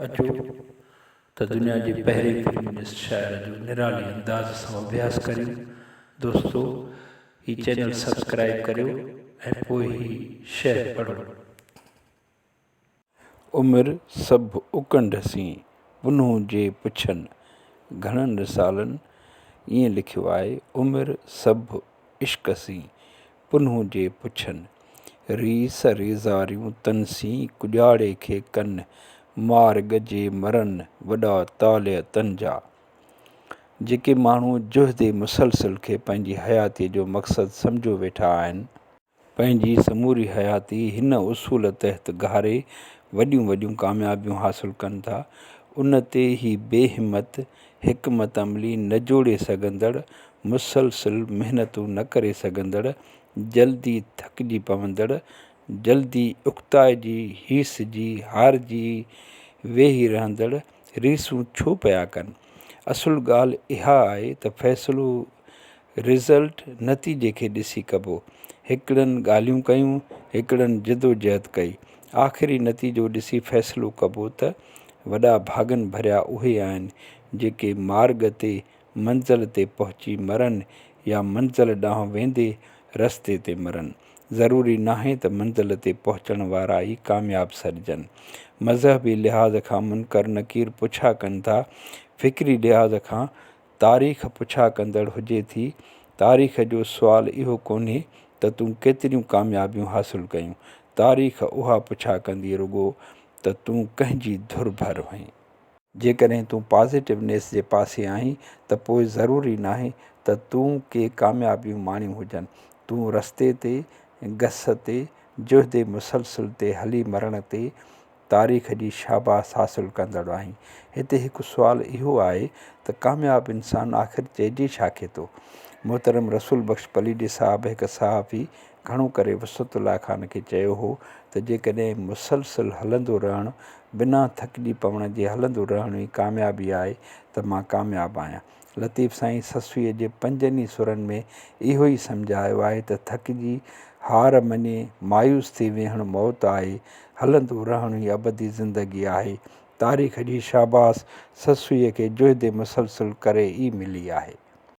اچو ته دنيا جي پهرين فيمنسٽ شاعره جو نرالي انداز سان اڀياس ڪريون. دوستو هي چينل سبسڪرائيب ڪريو ۽ پوء هي شعر پڙهو. عمر سڀ اڪنڊ سين، پنهون جي پڇن. گهڻن رسالن ائين لکيو آهي، عمر سڀ عشق سين، پنهون جي پڇن. ريس ريزاريون تن سين، ڪڄاڙي کي ڪن. مارڳ جي مرن، وڏا طالع تن جا. جيڪي ماڻهو جهد مسلسل کي پنهنجي حياتيء جو مقصد سمجهيو ويٺا آهن، پنهنجي سموري حياتي هن اصول تحت گهاري وڏيون وڏيون ڪاميابيون حاصل ڪن ٿا، ان تي هي بي همت، حڪمت عملي نه جوڙي سگهندڙ، مسلسل محنتون نه ڪري سگهندڙ، جلدي ٿڪجي پوندڙ، جلدي اڪتائجي، هيسجي، هارجي ويهي رهندڙ ريسون ڇو پيا ڪن؟ اصل ڳالهه اها آهي ته فيصلو رزلٽ، نتيجي، کي ڏسي ڪبو. هڪڙن ڳالهيون ڪيون، هڪڙن جدوجهد ڪئي. آخري نتيجو ڏسي فيصلو ڪبو ته وڏا ڀاڳن ڀريا اهي آهن، جيڪي مارڳ تي منزل تي پهچي مرن يا منزل ڏانهن ويندي رستي تي مرن. ضروري ناهي ته منزل تي پهچڻ وارا ئي ڪامياب سڏجن. مذهبي لحاظ کان منڪر نڪير پڇا ڪن ٿا، فڪري لحاظ کان تاريخ پڇا ڪندڙ هجي ٿي. تاريخ جو سوال اهو ڪونهي ته تون ڪيتريون ڪاميابيون حاصل ڪيون، تاريخ اها پڇا ڪندي رڳو ته تون ڪنهن جي ڌر ڀر هئين. جيڪڏهن تون پازيٽونيس جي پاسي آهين ته پوء ضروري ناهي ته تون ڪي ڪاميابيون ماڻيون هجن. تون رستي تي، گس تي، جهد مسلسل تي هلي مرڻ تي تاريخ جي شاباس حاصل ڪندڙ آهين. هتي هڪ سوال اهو آهي ته ڪامياب انسان آخر چئجي ڇا کي ٿو؟ محترم رسول بخش پليجي صاحب هڪ صحافي گهڻو ڪري وسعت الله خان کي چيو هو ته جيڪڏهن مسلسل هلندو رهڻ، بنا ٿڪجي پوڻ جي هلندو رهڻ ئي ڪاميابي آهي ته مان ڪامياب آهيان. لطيف سائين سسئيء جي پنجن ئي سرن ۾ اهو ئي سمجهايو آهي ته ٿڪجي، هار مڃي، مايوس ٿي ويهڻ موت آهي، هلندو رهڻ ئي ابدي زندگي آهي. تاريخ جي شاباس سسئيء کي جهد مسلسل ڪري ئي ملي آهي.